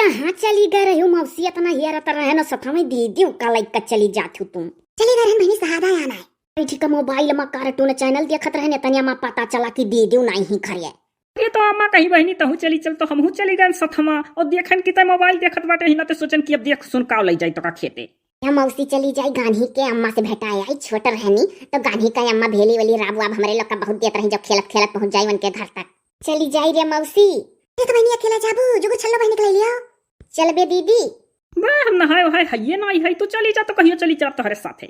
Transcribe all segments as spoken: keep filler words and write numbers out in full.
कहाँ चली गए रही मौसी? इतना हेरत रहे न सथवा में दीदी का लइका चली जात हूँ तुम। चली गए रहन बहिनी, सहादा आना है। बैठी का मोबाइल मा कार्टून चैनल देखत रहे न, तनिया मा पता चला कि दीदी नहीं ही खरिया। ये तो अम्मा कही बहिनी तहू चली चल, तो हमहू चली गए सथमा और देखन कि तै मोबाइल देखत बाटे ही ना, तो सोचन कि अब देख सुन का लई जाई तो का खेते। या मौसी चली जाई गान्ही के अम्मा से भेटाए आई, छोट रहनी तो गान्ही का अम्मा भेली वाली राब वाब हमरे लोग का बहुत देत रही, जब खेलत खेलत पहुँच जाई उनके घर तक। चली जाई रे मौसी। ये तो बहिनी अकेला जाबू, जुगुर छल्लो बहिनी के ले लियो। चलबे दीदी। बा हम नहाए वहाए हइये ना आई है, तू चली जा तो कहियो चली जा तोहरे साथे।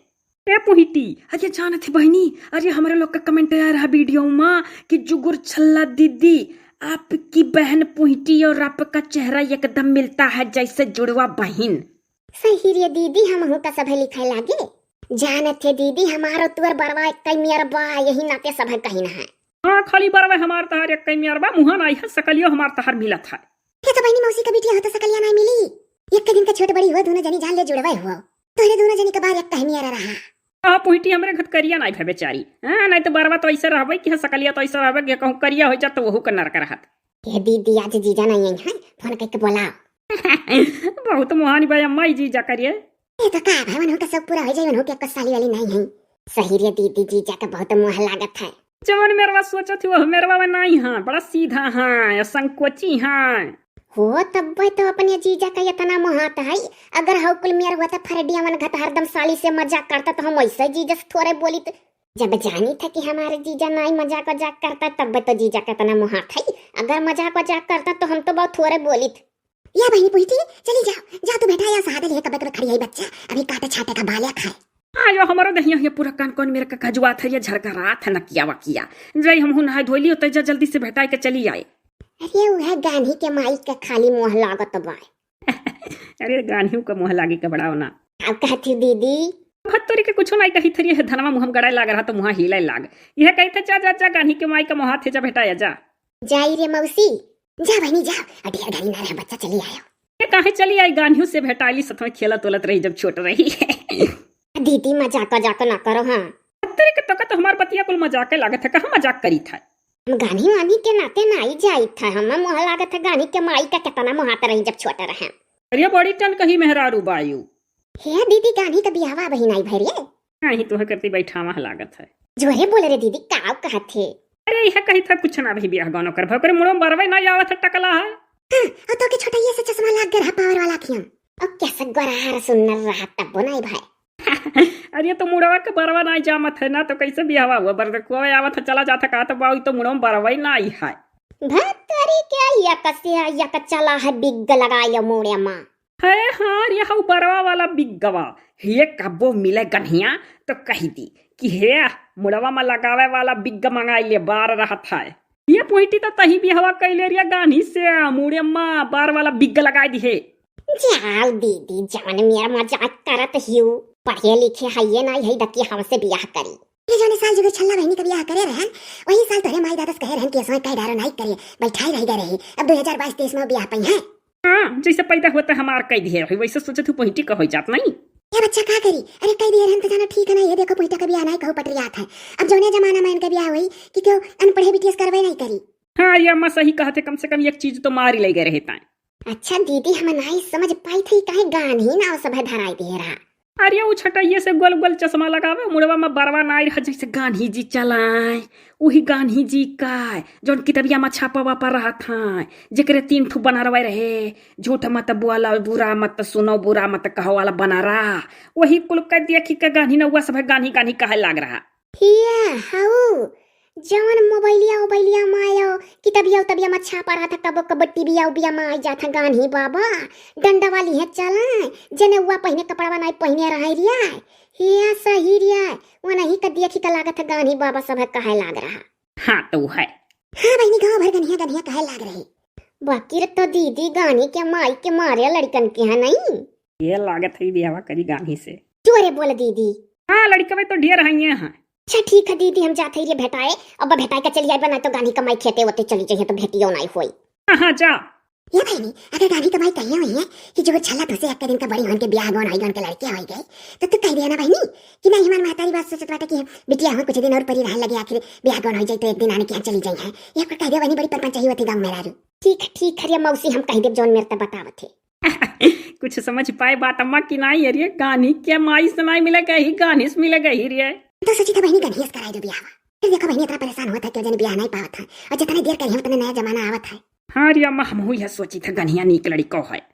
ए पुहिटी, अरे जानत है बहिनी, अरे हमरे लोग का कमेंट आया रहा वीडियो मा कि जुगुर छल्ला दीदी, आपकी बहन पुहिटी और आपका चेहरा एकदम मिलता है जैसे जुड़वा बहिन। सही रे दीदी, हमहू का सभे लिखे लागे। जानत है दीदी, हमारो तुअर बरवा एक कई मेर बा, यही नाते सभे कहिन है। हाँ, खाली बरवा हमार तहार एक कई मेर बा, मुहा नाई है, सकलियो हमार तहार मिलत है। हे तो बहिनी मौसी का बिटिया हो तो सकलिया नाई मिली। एक दिन का छोट बड़ी हो, दोनों जनी जान ले जुड़वे हो। तोहरे दोनों जनी का बार एक कई मेर रहा। हाँ, पुहिटी हमरे घर करिया नाई भे बेचारी। हाँ, नाई तो बरवा तो ऐसे रहबे कि हाँ, सकलिया तो ऐसे रहबे कि कहूँ करिया हो जात तो वहू का नरक रहत। ए दीदी, आज जीजा नहीं आई हैं, फोन करके बोलाओ। बहुत मोहानी भाई अम्मा ही जीजा करिए। ए तो का भाई, उनहू का सब पूरा हो जाए, उनहू के एक साली वाली नहीं है। सही रे दीदी, जीजा का बहुत मोह लागत है। जवन मेरवा सोचत ही, वह मेरवा में नहीं है, बड़ा सीधा है, संकोची है। हो तब्बे तो अपने जीजा का इतना मोहात है, अगर हौ कुल मेर होता फरडिया मन घत हरदम साली से मजाक करता तो हम ऐसे जीजा से थोड़े बोलित। जब जानी था कि हमारे जीजा नाई मजाक वजाक करता, तब तो जीजा का इतना मोहात है। अगर मजाक वजाक करता तो हम तो बहुत थोड़े बोलित। या बहिनी पुहिटी, चली जाओ, जा तू बेटा, या सहादे लिए कबे कबे खड़ी है बच्चा, अभी काटे छाटे का बालक है। आयो हमरो दहिया ये पूरा कान कौन मेरे का खजुआत है, ये झरका रात है नकिया वकिया। जाई हमहू नहाए धोई लियो, तैजा जल्दी से भेटाए के चली आए। अरे वह गान्ही के माई का खाली मोह लागत बा। अरे गान्हियों का मोह लागे के बड़ा होना। अब कहती दीदी। भत्तोरी के कुछो नाई कही थरी है, धनवा मुहम गड़ाए लाग रहा तो मुहा हिले लाग। यह कही थे, "जा, जा, जा, गान्ही के माई का मोहा थे, जा भेटाया जा।" जाई रे मौसी, जा बहिनी जा, अ ढेर घड़ी ना रहे, बच्चा चली आयो। ये काहे चली आई, गान्हियों से भेटाली, साथ में खेलत उलत रही जब छोट रही। दीदी मजाक वजाक ना करो, हाँ। भत्तोरी के तोका तो हमार बतिया कुल मजाक लागत है, कहाँ मजाक करी था? हम गान्ही वान्ही के नाते नाई जाइत है, हमें मोह लागत है गान्ही के माई का कितना मोहात रही जब छोट रहे। अरे बड़ी टन कही मेहरारू बायू। हे दीदी, गान्ही का बियाहवा बहिन आई भरे। नहीं, तुहे करती बैठावा लागत है। जोरे बोले रे दीदी, का कहत थे? अरे यह कही था कुछ ना भाई, बियाह गानो कर भाई, ओकरे मुड़ो बरवे ना आवत है, टकला है। हाँ, और तो के छोटैया से चश्मा लाग गया रहा पावर वाला अखियां। और कैसे गोरार सुन्नर रहा तब नाई भाई। अरे तो मुड़वा के बरवा नाई जामत है ना, तो कैसे बियाहवा हुआ? बरदकुआ आवत है, चला जात है, कहा तो बाऊ तो मुड़वा में बरवा ही नाई है। भत्तोरी के यक से यक चला है बिग लगाए मुड़े मा। है हाँ रे, हऊ बरवा वाला बिग्गवा। हे कब्बो मिले गन्हिया तो कही दी कि हे मुड़वा मा लगावे वाला बिग्ग मंगाई ले, बार रहत है। ये पुहिटी तो तही बियाहवा कैले रिया गान्ही से, मुड़े मा बार वाला बिग्ग लगाई दी है। जाओ दीदी, जान मेरा मजाक करत हियो, पढ़े लिखे है ये नाई है, दकी हमसे बियाह करी। ये जौने साल जुगे छल्ला बहिनी का बियाह करे रहन, वही साल तोहरे माई दादा से कहे रहन कि असों कह डारो नाई करे, बैठाए रह गए रही। अब दो हज़ार बाईस तेईस में बियाह पई हैं। हाँ, जैसे पैदा होता हमार कह दिए रही, वैसे सोचत हूँ पुहिटी का हो जात नहीं। ये बच्चा का करी? अरे कह दिए रहन तो जाना ठीक है ना, ये देखो पुहिटा का बियाह नाई कहू पटरियात है। अब जौने जमाना में इनका बियाह हुई कि क्यों अनपढ़े बिटिया से करवे नहीं करी। हाँ, ये अम्मा सही कहते, कम से कम एक चीज तो मारी ले गए रहे ताए। अच्छा दीदी, हम नाई समझ पाई थी काहे गान्ही नाव सभे धराई दिए रहा। अरे उ छटैये से गोल गोल चश्मा लगावे, मुड़वा में बरवा नाई रह जैसे गान्ही जी चलाए, उही गान्ही जी का जौन कितबिया में छापा वापा रहत हैं, जेकरे तीन ठो बनरवे रहे, झूठ मत बोला, बुरा मत सुनो, बुरा मत कहो वाला बनरा, वही कुल के देखी के गान्ही नौवा सभे गान्ही गान्ही कहे लाग रहा। हिया हऊ जवन मोबाइलिया ओबाइलिया मा आयो, कितबिया उतबिया मा छापा रहत है, कबो कबो टीविया उबिया मा आई जात है गान्ही बाबा, डंडा वाली है चला, जने उआ पहिने कपड़वा नाई पहिने रहे रिया, हिया सही रिया, वो नहीं का देखी का लागत है गान्ही बाबा सभे कहे लाग रहा। हाँ तो है। हाँ बहिनी, गाँव भर गन्हिया गन्हिया कहे लाग रही। बाकी रे तो दीदी गान्ही के माई के मारे लड़कन के है नहीं। ये लागत है बियाहवा करी गान्ही से। चोरे बोल दीदी। हाँ लड़कवे तो ढेर है ये हैं। अच्छा ठीक है दीदी, हम जात है ये भेटाए, अब भेटाए का चली आए, बना तो गान्ही कमाई खेते होते चली जाइए तो भेटियो नाई होई। हाँ, हाँ, जा। ये बहिनी, अगर गान्ही कमाई कहिए हुई है कि जो छल्ला तुझसे एक दिन का बड़ी होन के बियाह गोन आई गोन के लड़के होई गए, तो तू कह दिया ना बहिनी कि नहीं हमार महतारी बात सोचत बाटे कि बिटिया हो कुछ दिन और परी रह लगे, आखिर बियाह गोन हो जाए तो एक दिन आने के यहाँ चली जाई है। ये आपको कह दिया बहिनी, बड़ी परपंच ही होती गाँव में रारू। ठीक है, ठीक है रे मौसी, हम कह देब जौन मेरे तब बतावत है। कुछ समझ पाए बात अम्मा कि नाहीं? अरे गान्ही के माई से नाहीं मिले गही, गान्ही से मिले गही रे। तो सोची था बहिनी गन्हिया से कराई दो बियाह। फिर देखो बहिनी इतना परेशान होत है, केव जने बियाह नाहीं पावत है, और जितने देर करिहैं उतने नया जमाना आवत है। हाँ रे अम्मा, हमहू यह सोची था गन्हिया नीक लड़िको है।